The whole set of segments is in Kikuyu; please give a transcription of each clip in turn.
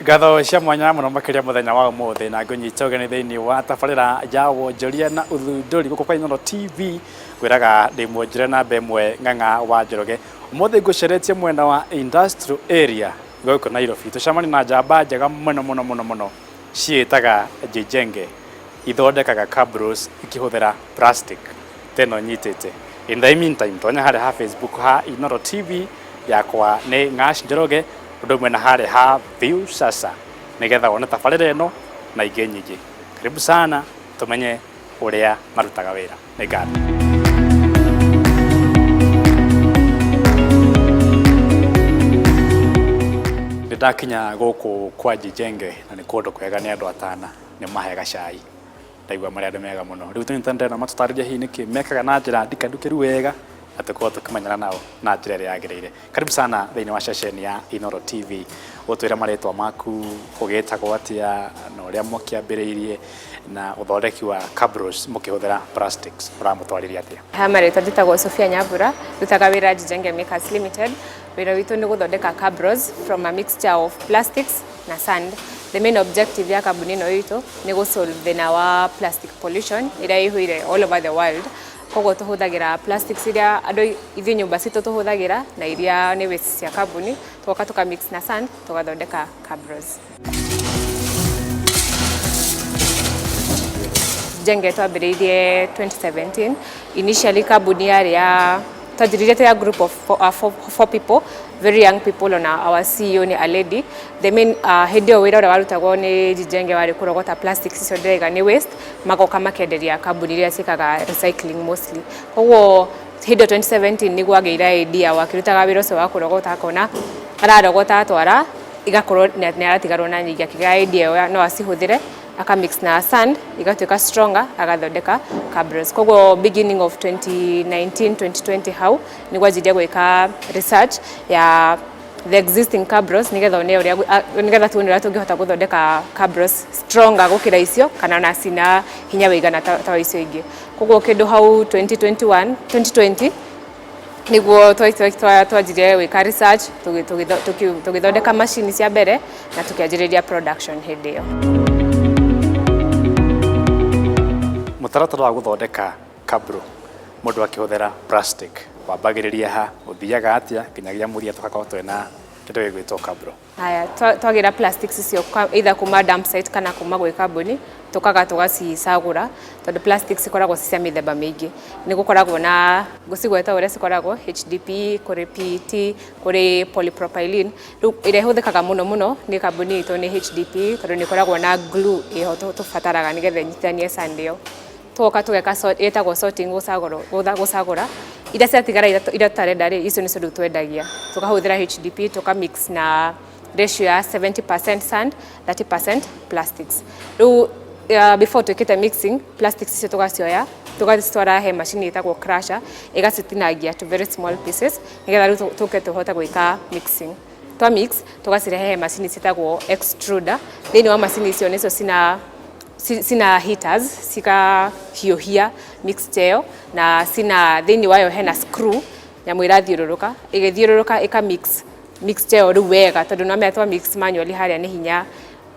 Ngatho cia mwanya mũno makĩria mũthenya wa ũmũthĩ na ngũnyita ũgeni thĩinĩ wa tabarĩra ya wonjoria na ũthundũri gũkũ kwa Inooro TV. Ngwĩraga ndĩ mwonjore namba ĩmwe Ng'ang'a wa Njoroge. Ũmũthĩ ngũceretie mwena wa industrial area gũkũ Nairobi. Tũcemanie na njamba njega mũno mũno mũno mũno ciĩtaga Jijenge. Ithondekaga cabros ikĩhũthĩra plastic ta ĩno nyitĩte. In the meantime, tonya harĩa ha Facebook ha Inooro TV yakwa nĩ Ng'ash Njoroge ũndũ ũmwe na harĩa ha Viusasa nĩgetha wone tabarĩra ĩno na ingĩ nyingĩ. Karibu sana tũmenye ũrĩa marutaga wĩra. Nĩ ngatho. Nĩ ndakinya gũkũ kwa Jijenge na nĩ kũndũ kwega, nĩ andũ atana, nĩ mahe gacai, ndaigua marĩ andũ mega mũno. Rĩu tũnyitanĩre nao matũtarĩrie hihi nĩkĩ mekaga na njĩra ndikandukĩru wega na tũkorwo tũkĩmenyana nao na njĩra ĩrĩa yagĩrĩire. Karibu sana thĩinĩ wa ceceni ya Inooro TV. Ũtwĩre marĩtwa maku, ũgĩtagwo atĩa, na ũrĩa mũkĩambĩrĩirie na ũthondeki wa cabros mũkĩhũthĩra plastics ũramũtwarithia atĩa? Ha marĩtwa njĩtagwo Sophia Nyambura, ndutaga wĩra Jijenge Makers Limited. Wĩra witũ nĩ gũthondeka cabros from a mixture of plastics na sand. The main objective ya kambuni ĩno itũ nĩ gũ solve thĩna wa plastic pollution ĩrĩa ĩihũire all over the world. Koguo tũhũthagĩra plastics iria andũ ithuĩ nyũmba citũ tũhũthagĩra na iria nĩ waste cia kambuni, tũgoka tũka mix na sand tũgathondeka cabros. Jenge twambĩrĩirie 2017. Initially kambuni yarĩ ya twanjĩrĩirie twĩ a group of four people, very young people, ona our CEO nĩ a lady. The main hĩndĩ ĩyo wĩra ũrĩa warutagwo nĩ Jijenge warĩ kũrogota plastics icio ndĩraiga nĩ waste, magoka makenderia kambuni iria ciĩkaga recycling mostly. Koguo hĩndĩ ĩyo 2017 nĩguo agĩire idea wakĩrutaga wĩra ũcio wa kũrogota, akona ararogota atwara igakorwo nĩ aratigarwo na nyingĩ, akĩgĩa idea ĩyo no acihũthĩre aka mix na sand igatuĩka stronger, agathondeka cabros. Koguo beginning of 2019 2020 hau nĩguo anjirie gwĩka research ya the existing cabros nĩgetha one ũrĩa nĩgetha tuone ũrĩa tũngĩhota gũthondeka cabros stronger gũkĩra icio kana ona cina hinya wĩigana ta wa icio ingĩ. Koguo kĩndũ hau 2021 2020 nĩguo twanjirie gwĩka research, tũgĩthondeka macini cia mbere na tũkĩanjĩrĩria production hĩndĩ ĩyo. Mũtaratara wa gũthondeka cabro mũndũ akĩhũthĩra plastic wambagĩrĩria ha, ũthiaga atĩa nginyagia mũthia tũgakorwo twĩna kĩndũ gĩgwĩtwo cabro? Haya, twagĩra plastics icio either kuma dump site kana kuma gwĩ kambuni, tũkaga tũgacicagũra tondũ plastics cikoragwo ci cia mĩthemba mĩingĩ. Nĩ gũkoragwo na ngũcigweta ũrĩa cikoragwo: HDPE, kũrĩ PET, kũrĩ polypropylene. Rĩu ĩrĩa ĩhũthĩkaga mũno mũno nĩ kambuni itũ nĩ HDPE tondũ nĩ ĩkoragwo na glue ĩho tũbataraga nĩgetha ĩnyitithanie sand ĩyo. Tũgoka tũgeka ĩtagwo sorting, gũcagũra iria ciatigara, iria tũtarenda rĩ, icio nĩcio rĩu twendagia. Tũkahũthĩra HDPE, tũka mix na ratio ya 70% sand, 30% plastics. Rĩu before twĩkĩte mixing, plastics icio tũgacioya tũgacitwara he macini ĩtagwo crusher, ĩgacitinangia to very small pieces nĩgetha rĩu tũke tũhote gwĩka mixing. Twa mix tũgacirehe he macini ciĩtagwo extruder. Thĩinĩ wa macini icio nĩcio cina heaters cikahiũhia mixture ĩyo, na cina thĩinĩ wayo hena screw, nyamũ ĩrathiũrũrũka, ĩgĩthiũrũrũka ĩka mix mixture ĩyo rĩu wega, tondũ no twa mix manually harĩa nĩ hinya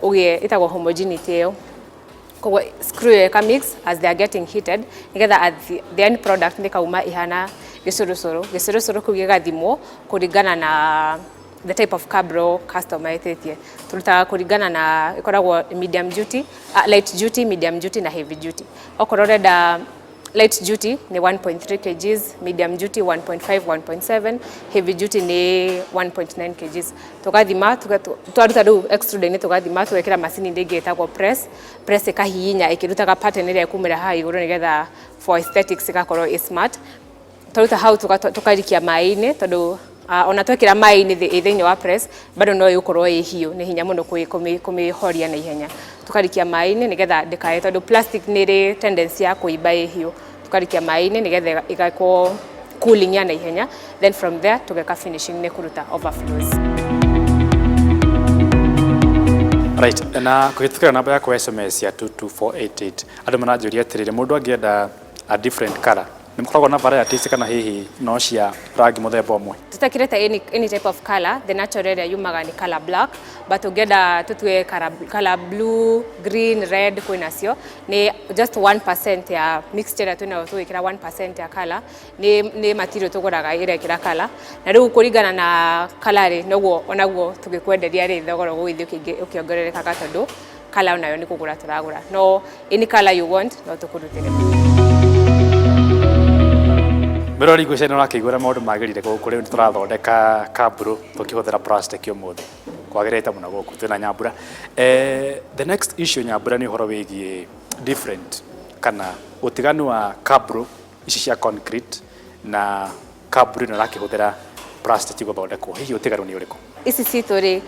ũgĩe ĩtagwo homogeneity ĩyo. Koguo screw ĩyo ĩka mix as they are getting heated nĩgetha at the end product nĩ kauma ihana gĩcũrũcũrũ. Gĩcũrũcũrũ kĩu gĩgathimwo kũringana na the type of cabro customer ĩtĩtie. Tũrutaga kũringana na ĩkoragwo medium duty, light duty, medium duty na heavy duty. Okorwo ũrenda light duty nĩ 1.3 kgs, medium duty 1.5, 1.7, heavy duty nĩ 1.9 kgs. Tũgathima twaruta rĩu extruder-inĩ, tũgathima, tũgekĩra macini-inĩ ĩngĩ ĩtagwo press. Press ĩkahihinya ĩkĩrutaga pattern ĩrĩa ĩkumĩra haha igũrũ nĩgetha for aesthetics ĩgakorwo ĩ smart. Twaruta hau tũkarikia maĩ-inĩ tondũ ona twekĩra maĩ-inĩ thĩinĩ wa press bado no ĩgũkorwo ĩ hiũ, nĩ hinya mũno kũmĩhoria na ihenya. Tũkarikia maĩ-inĩ nĩgetha ndĩkae, tondũ plastic nĩ ĩrĩ tendency ya kũimba ĩ hiũ. Tũkarikia maĩ-inĩ nĩgetha ĩgakwo cooling ya na ihenya, then from there tũgeka finishing nĩ kũruta overflows. Right, na kũhĩtũkĩra namba yakwa SMS ya 22488 andũ maranjũria atĩrĩrĩ, mũndũ angĩenda a different color Nĩ mũkoragwo na varieties kana hihi no cia rangi mũthemba ũmwe? Tũtekĩrĩte any type of color. The natural ĩrĩa yumaga nĩ color black, but ũngĩenda tũtue color blue, green, red, kwĩnacio. Nĩ just 1% ya mixture ĩrĩa twĩnayo, tũgĩkĩra 1% ya color. Nĩ material tũgũraga ĩrekĩra color, na rĩu kũringana na color rĩ, noguo onaguo tũgĩkwenderia rĩ, thogora ũgũgĩthiĩ ũkĩongererekaga, tondũ color onayo nĩ kũgũra tũragũra. No any color you want, no tũkũrutĩre. Mĩrori, ngwĩciria nĩ ũrakĩigua maũndũ magĩrire gũkũ. Rĩu nĩ tũrathondeka kaburo tũkĩhũthĩra plastic. Ũmũthĩ kwagĩrĩte mũno gũkũ twĩna Nyambura. The next issue, Nyambura, nĩ ũhoro wĩgiĩ different kana ũtiganu wa kaburo ici cia concrete na kaburo ĩno ĩrakĩhũthĩra plastic gũthondekwo. Hihi ũtiganu nĩ ũrĩkũ? Ici citũ rĩ,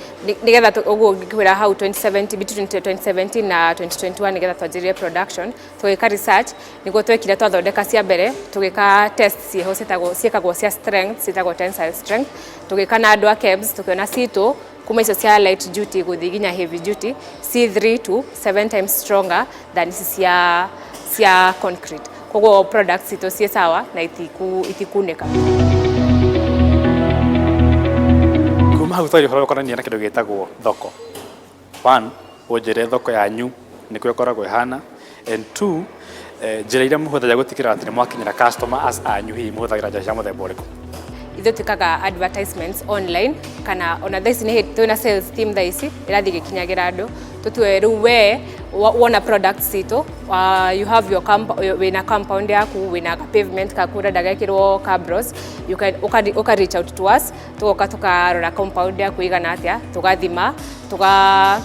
nĩgetha ũguo ngĩkwĩra hau 2017, between 2017 na 2021, nĩgetha twanjĩrĩrie production, tũgĩka research. Nĩguo twekire, twathondeka cia mbere, tũgĩka test ciĩho ciĩtagwo, ciĩkagwo cia strength, ciĩtagwo tensile strength. Tũgĩka na andũ a KEBS, tũkĩona citũ kuma icio cia light duty gũthiĩ nginya heavy duty, c 3 to 7 times stronger than ici cia concrete. Koguo products citũ ciĩ sawa na itikunĩka. Kuma hau twaria ũhoro ũkonainie na kĩndũ gĩtagwo thoko. One, ũnjĩre thoko yanyu nĩkũ ĩkoragwo ĩhana, and two, njĩra iria mũhũthagĩra gũtigĩrĩra atĩ nĩ mwakinyĩra customer as anyu, hihi mũhũthagĩra njĩra cia mũthemba ũrĩkũ? Ithuĩ twĩkaga advertisements online, kana ona thaa ici nĩ twĩna sales team thaa ici ĩrathiĩ ĩgĩkinyagĩra andũ. Tũtue rĩu we wona products citũ, you have your wĩna compound yaku, wĩna pavement kaku ũrenda gekĩrwo cabros, you can uka reach out to us, tũgoka tũkarora compound yaku ĩigana atĩa, tũgathima, tuga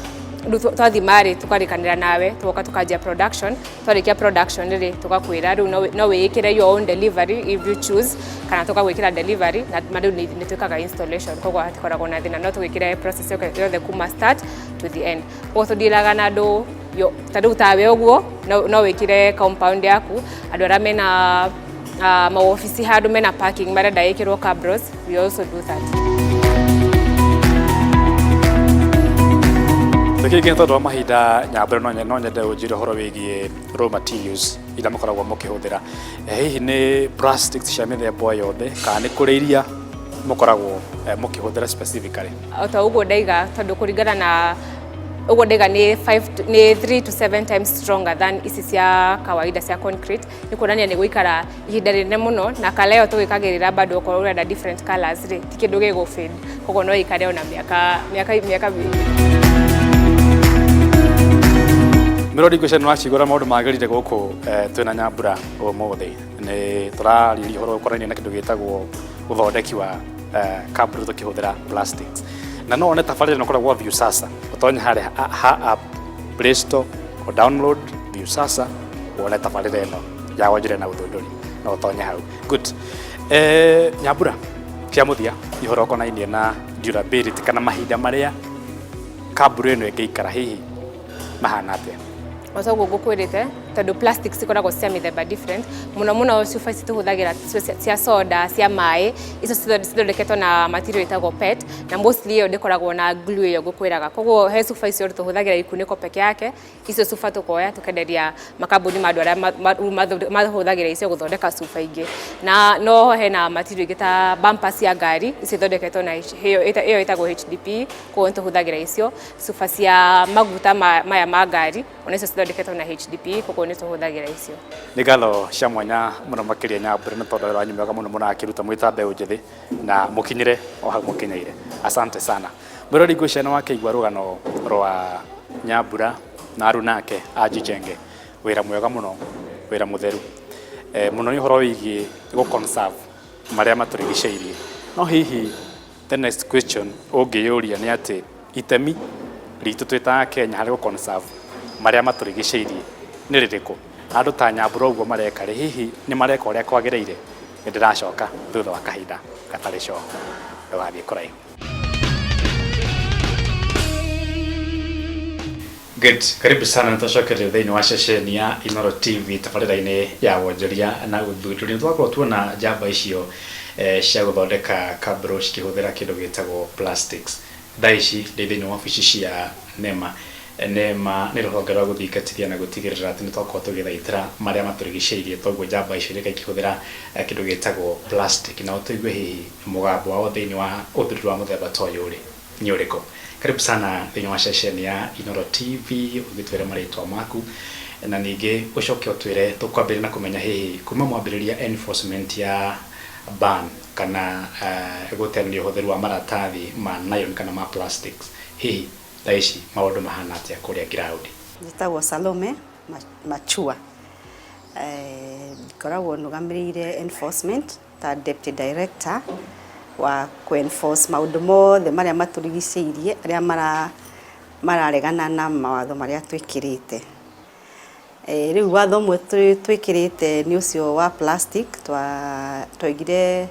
rĩu twathima rĩ, tũkarĩkanĩra nawe, tũgoka tũkanjia production. Twarĩkia production rĩ, tũgakwĩra rĩu no wĩĩkĩre your own delivery if you choose, kana tũgagwĩkĩra delivery. Na rĩu nĩ twĩkaga installation, koguo hatikoragwo na thĩna, no tũgwĩkĩre process yothe kuma start to the end. Koguo tũdealaga na andũ ta rĩu tawe ũguo, no wĩkĩre compound yaku, andũ arĩa mena mawobici handũ mena parking marenda ĩkĩrwo cabros, we also do that. Tũkĩingĩ tondũ wa mahinda, Nyambura, no nyende ũnjĩre ũhoro wĩgiĩ raw materials iria mũkoragwo mũkĩhũthĩra. Hihi nĩ plastics cia mĩthemba o yothe kana nĩ kũrĩ iria mũkoragwo mũkĩhũthĩra specifically? O ta ũguo ndaiga, tondũ kũringana na ũguo ndaiga nĩ nĩ 3 to 7 times stronger than ici cia kawaida cia concrete, nĩ kuonania nĩ gũikara ihinda rĩnene mũno. Na kala ĩyo tũgĩkagĩrĩra bado, okorwo ũrenda different colors rĩ, ti kĩndũ gĩgũ fade, koguo no ĩikare ona mĩaka mĩingĩ. Mĩrori, ngwĩciria nĩ wacigũra maũndũ magĩrĩire gũkũ. Twĩna Nyambura ũmũthĩ, nĩ tũrarĩrĩria ũhoro ũkonainie na kĩndũ gĩtagwo ũthondeki wa kaburo tũkĩhũthĩra plastics. Na no one tabarĩra ĩno ĩkoragwo Viusasa. Ũtonye harĩa ha app Play Store, o download Viusasa, wone tabarĩra ĩno ya wonjoria na ũthundũri, no ũtonye hau. Good. Nyambura, kĩa mũthia nĩ ũhoro ũkonainie na durability kana mahinda marĩa kaburo ĩno ĩngĩikara, hihi mahana atĩa? O ta ũguo ngũkwĩrĩte, tondũ plastics cikoragwo cia mĩthemba different mũno mũno, cuba ici tũhũthagĩra cia soda, cia maĩ, icio cithondeketwo na material ĩtagwo PET, na mostly ĩyo ndĩkoragwo na glue ĩyo ngũkwĩraga. Koguo he cuba icio tũhũthagĩra ikunĩko peke yake. Icio cuba tũkoya tũkenderia makambuni ma andũ arĩa mahũthagĩra icio gũthondeka cuba ingĩ. Na no hena material ingĩ ta bumper cia ngari, icio ithondeketwo na ĩyo ĩtagwo HDPE, koguo nĩ tũhũthagĩra icio. Cuba cia maguta maya ma ngari, ona icio cithondeketwo na HDPE, koguo nĩ tũhũthagĩra icio. Nĩ ngatho cia mwanya mũno makĩria, Nyambura, nĩ tondũ wĩra wanyu mwega mũno mũrakĩruta mwĩ ta mbeũ njĩthĩ na mũkinyĩre o hau mũkinyĩire. Asante sana. Mwĩrori, ngwĩciria nĩ wakĩigua rũgano rwa Nyambura na aruna ake a Jijenge. Wĩra mwega mũno, wĩra mũtheru mũno, nĩ ũhoro wĩgiĩ gũ conserve marĩa matũrigicĩirie. No hihi the next question ũngĩyũria nĩ atĩ itemi ritũ twĩ ta Kenya harĩ gũ conserve marĩa matũrigicĩirie nĩ rĩrĩkũ? Andũ ta Nyambura ũguo mareka rĩ, hihi nĩ mareka ũrĩa kwagĩrĩire? Nĩ ndĩracoka thutha wa kahinda gatarĩ coho, ndũgathiĩ kũraihu. Good. Karibu sana, nĩtwacokereria thĩinĩ wa ceceni ya Inooro TV tabarĩra-inĩ ya wonjoria na ũthuthuria. Nĩtwakorwo tuona njamba icio cia gũthondeka kabro cikĩhũthĩra kĩndũ gĩtagwo plastics. Thaa ici ndĩ thĩinĩ wa obici cia NEMA. NEMA nĩ rũhonge rwa gũthingatithia na gũtigĩrĩra atĩ nĩ twakorwo tũgĩthaitĩra marĩa matũrigicĩirie, toguo njamba icio irĩka ikĩhũthĩra kĩndũ gĩtagwo plastic, na ũtũigue hihi mũgambo wao thĩinĩ wa ũthundũri wa mũthemba ta ũyũ rĩ nĩ ũrĩkũ. Karibu sana thĩinĩ wa ceceni ya Inooro TV, ũgĩtwĩre marĩtwa maku na ningĩ ũcoke ũtwĩre tũkwambĩrĩria na kũmenya hihi kuma mwambĩrĩria enforcement ya ban kana gũteanĩria ũhũthĩri wa maratathi ma nylon kana ma plastics, hihi thaa ici maũndũ mahana atĩa kũrĩa ground? Njĩtagwo Salome Machua. Ngoragwo nũgamĩrĩire enforcement ta deputy director wa kũ-enforce maũndũ mothe marĩa matũrigicĩirie, arĩa mararegana na mawatho marĩa twĩkĩrĩte. Rĩu watho ũmwe twĩkĩrĩte nĩ ũcio wa plastic. Twaigire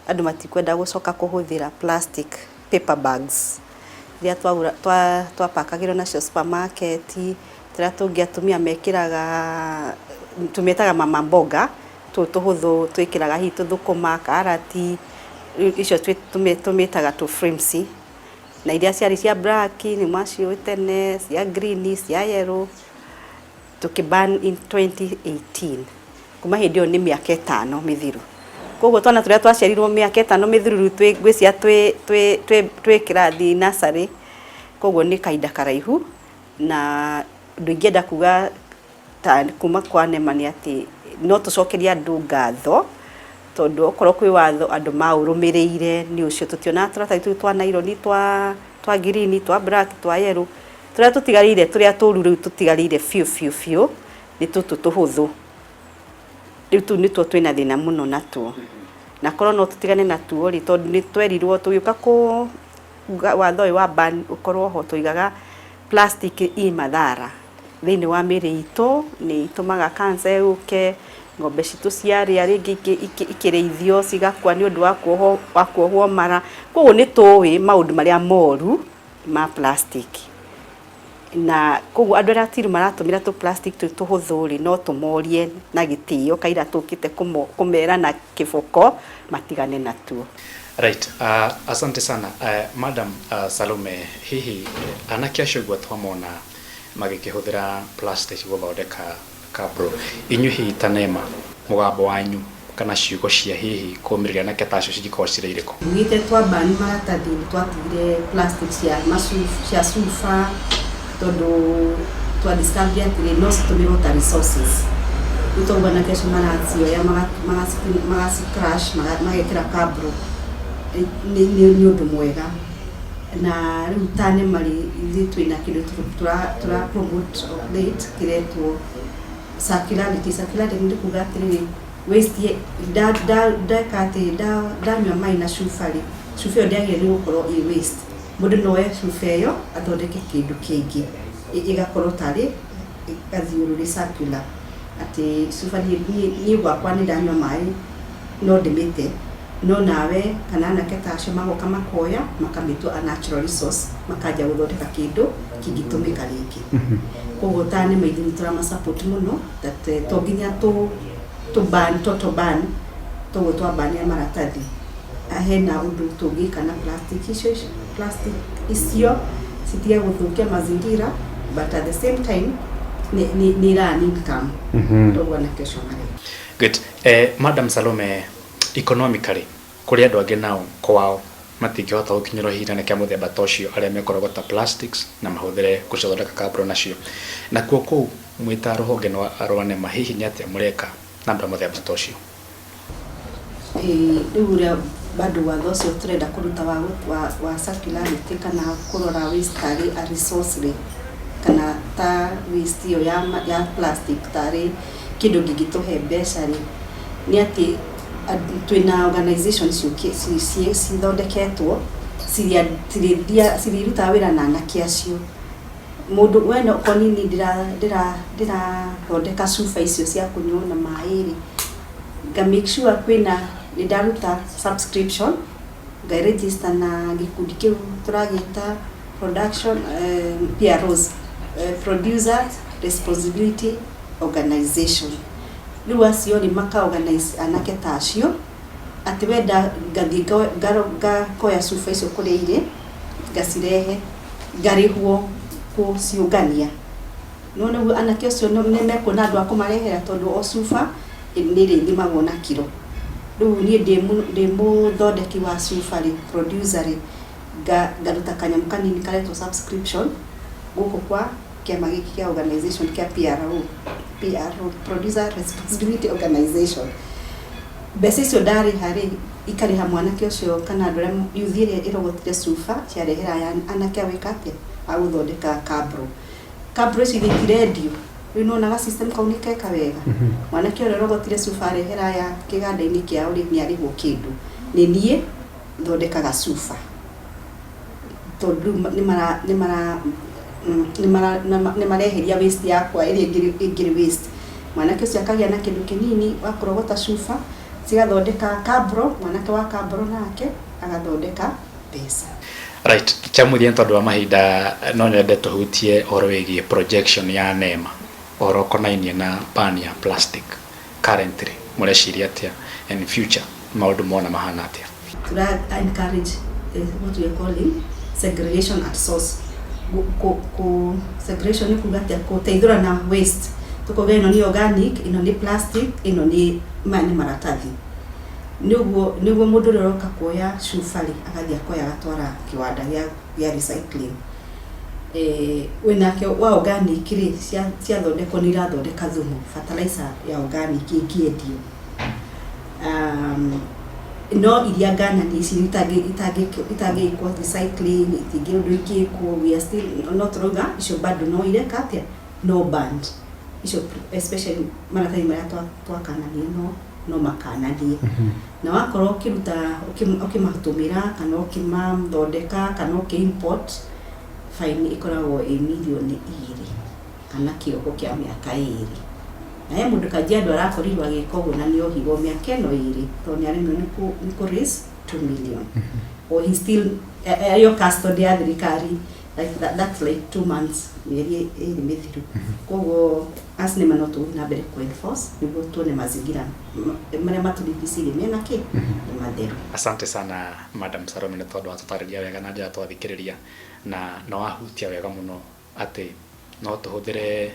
andũ matikwenda gũcoka kũhũthĩra plastic paper bags iria twapakagĩrwo nacio supermarket, tũrĩa tũngĩ atumia mekĩraga, tũmĩtaga mama mboga, tũu tũhũthũ twĩkĩraga hihi tũthũkũma, karati, icio tũmĩtaga tũ frames, na iria ciarĩ cia black nĩ mwaciũĩ tene, cia green, cia yellow, tũkĩ-ban in 2018. Kuma hĩndĩ ĩyo nĩ mĩaka 5 mĩthiru. Koguo twana tũrĩa twaciarirwo mĩaka 5 mĩthiru rĩu ngwĩciria twĩ kĩrathi nursery, koguo nĩ kahinda karaihu. Na ũndũ ingĩenda kuga ta kuma kwa NEMA nĩ atĩ no tũcokerie andũ ngatho, tondũ okorwo kwĩ watho andũ maũrũmĩrĩire nĩ ũcio. Tũtionaga tũratathi tũu twa nylon, twa green, twa black, twa yellow, tũrĩa tũtigarĩire, tũrĩa tũru rĩu tũtigarĩire biũ biũ biũ nĩ tũtũ tũhũthũ. Rĩu tũu nĩtuo twĩna thĩna mũno natuo, na korwo no tũtigane natuo rĩ, tondũ nĩ twerirwo tũgĩũka kũ watho ũyũ wa ban ũkorwo ho, tũigaga plastic i mathara thĩinĩ wa mĩĩrĩ itũ, nĩ itũmaga cancer yũke, ng'ombe citũ ciarĩa rĩngĩ ikĩrĩithio cigakua nĩ ũndũ wa kuohwo mara. Koguo nĩ tũĩ maũndũ marĩa moru ma plastic, na koguo andũ arĩa tiru maratũmĩra tũ plastic tũu tũhũthũ rĩ, no tũmorie na gĩtĩo kaira tũkĩte kũmera na kĩboko matigane natuo. Right. Asante sana. Madam Salome, hihi anake acio ũguo twamona magĩkĩhũthĩra plastic gũthondeka kabro, inyuĩ hihi ta NEMA mũgambo wanyu kana ciugo cia hihi kũmĩrĩria anake ta acio cingĩkorwo cirĩ irĩkũ? Ugĩte twambani maratathi, nĩ twatigire plastic cia cia cuba, tondũ twa discover atĩrĩ no citũmĩrwo ta resources. Rĩu toguo anake acio maracioya magaci crush, magekĩra kabro, nĩ ũndũ mwega. Na rĩu ta NEMA rĩ, ithuĩ twĩna kĩndũ tũra promote of late kĩretwo circularity. Circularity nĩ kuga atĩrĩrĩ, waste ndeka atĩ ndanyua maĩ na cuba rĩ, cuba ĩyo ndĩagĩrĩire nĩ gũkorwo ĩ waste. Mũndũ no oe cuba ĩyo athondeke kĩndũ kĩngĩ, ĩgakorwo tarĩ gathiũrũrĩ circular, atĩ cuba niĩ gwakwa nĩ ndanyua maĩ no ndĩmĩte, no nawe kana anake ta acio magoka makoya makamĩtua a natural resource, makanjia gũthondeka kĩndũ kĩngĩtũmĩka rĩngĩ. Koguo ta NEMA ithuĩ nĩ tũrama support mũno that to nginya tũ ban, total ban, toguo twambania maratathi, hena ũndũ tũngĩka na plastic icio, plastic icio citige gũthũkia mazingira, but at the same time nĩ ira earn income, toguo anake acio mareka. Good. Madam Salome, economically kũrĩ andũ angĩ nao kwao matingĩhota gũkinyĩrwo hihi na kĩa mũthemba ta ũcio arĩa mekũrogota plastics na mahũthĩre gũcithondeka kabro nacio, nakuo kũu mwĩ ta rũhonge rwa NEMA, hihi nĩ atĩa mũreka na andũ a mũthemba ta ũcio? Rĩu ũrĩa bado watho ũcio tũrenda kũruta wa circularity kana kũrora waste tarĩ a resource rĩ, kana ta waste ĩyo ya plastic tarĩ kĩndũ kĩngĩtũhe mbeca rĩ, nĩ atĩ twĩna organization cithondeketwo cirĩrutaga wĩra na anake acio. Mũndũ we no okorwo nini ndĩrathondeka cuba icio cia kũnyuo na maĩ rĩ, nga make sure kwĩna nĩ ndaruta subscription, nga register na gĩkundi kĩu tũragĩta production PROs, Producers Responsibility Organization. Rĩu acio rĩ maka organize anake ta acio atĩ wenda ngathiĩ ngakoya cuba icio kũrĩa irĩ, ngacirehe, ngarĩhwo. Kũciũngania no nĩguo anake acio nĩ mekuona andũ a kũmarehera, tondũ o cuba nĩ ĩrĩthimagwo na kiro. Rĩu niĩ ndĩ mũthondeki wa cuba rĩ, producer rĩ, ngaruta kanyamũ kanini karetwo subscription gũkũ kwa kĩama gĩkĩ kĩa organization kĩa PRO, PRO, Producer Responsibility Organization. Mbeca icio ndarĩha rĩ, ikarĩha mwanake ũcio kana andũ arĩa youth ĩrĩa ĩrogotire cuba ciarehera aya anake a gwĩka atĩa, a gũthondeka kabro. Kabro icio ithe itirendio. Rĩu nĩwonaga system kau nĩ keka wega. Mwanake ũrĩa ũrogotire cuba arehera aya kĩganda-inĩ kĩao rĩ, nĩ arĩhwo kĩndũ. Nĩ niĩ thondekaga cuba, tondũ rĩu nĩ mareheria waste yakwa ĩrĩa ĩngĩrĩ waste. Mwanake ũcio akagĩa na kĩndũ kĩnini wa kũrogota cuba cigathondeka kabro, mwanake wa kabro nake agathondeka mbeca. Right, kĩa mũthia, nĩ tondũ wa mahinda, no nyende tũhutie ũhoro wĩgiĩ projection ya NEMA, ũhoro ũkonainie na ban ya plastic. Currently mũreciria atĩa, and in future maũndũ mona mahana atĩa? Tura encourage what we are calling segregation at source. Ku segregation nĩ kuga atĩa? Gũteithũrana waste, tukauga ĩno nĩ organic, ĩno nĩ plastic, ĩno nĩ maya nĩ maratathi, nĩguo mũndũ ũrĩa ũroka kuoya cuba rĩ, agathiĩ akoya agatwara kĩwanda gĩa recycling. Wĩnake wa organic rĩ, ciathondekwo nĩ irathondeka thumu, fertilizer ya organic ĩngĩendio. No iria nganani ici itangĩkwo recycling, itingĩ ũndũ ingĩkwo, we are still no tũrauga icio bado no ireka atĩa, no banned icio, especially maratathi marĩa twakanania no makananie. Na wakorwo ũkĩruta ũkĩmatũmĩra kana ũkĩmathondeka kana ũkĩ-import, fine ĩkoragwo ĩ mirioni 2 kana kĩoho kĩa mĩaka 2. Na he mũndũ Kajiado arakorirwo agĩka ũguo na nĩ ohirwo mĩaka ĩno 2, tondũ nĩ aremirwo nĩ kũ raise 2 million, or he still arĩ o custody ya thirikari, like that, that's like 2 months, mĩeri 2 mĩthiru. Koguo as NEMA no tũgũthiĩ na mbere ku enforce nĩguo tuone mazingira marĩa matũrigicĩirie mena kĩ nĩ matheru. Asante sana, Madam Salome, nĩ tondũ watũtarĩria wega na njĩra twathikĩrĩria, na no wahutia wega mũno atĩ no tũhũthĩre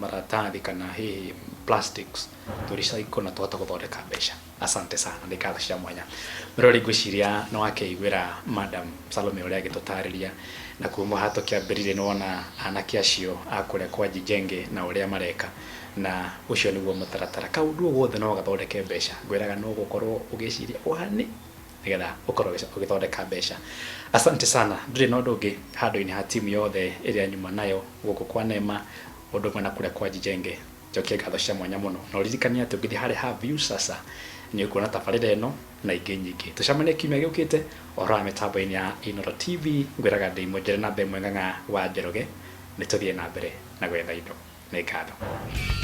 maratathi kana hihi plastics tũ recycle na tũhote gũthondeka mbeca. Asante sana, nĩ ngatho cia mwanya. Mũrori, ngwĩciria nĩ wakĩiguĩra Madam Salome ũrĩa agĩtũtarĩria, na kuma haha tũkĩambĩrĩria nĩ wona anake acio a kũrĩa kwa Jijenge na ũrĩa mareka, na ũcio nĩguo mũtaratara. Kaũndũ o gothe no gathondeke mbeca, ngwĩraga no gũkorwo ũgĩciria ũhani nĩgetha ũkorwo ũgĩthondeka mbeca. Asante sana. Ndũrĩ na ũndũ ũngĩ handũ-inĩ ha timu yothe ĩrĩa nyuma nayo gũkũ kwa NEMA, ũndũ ũmwe na kũrĩa kwa Jijenge, njokie ngatho cia mwanya mũno, na ũririkanie atĩ ũngĩthiĩ harĩa ha view sasa nĩ ũkuona tabarĩra ĩno na ingĩ nyingĩ. Tũcemanie kiumia gĩũkĩte ũhoro wa mĩtambo-inĩ ya Inooro TV. Ngwĩraga ndĩ Mũnjere na Mbemwe Ng'ang'a wa Njoroge. Nĩ tũthiĩ na mbere na gwetha indo. Nĩ ngatho.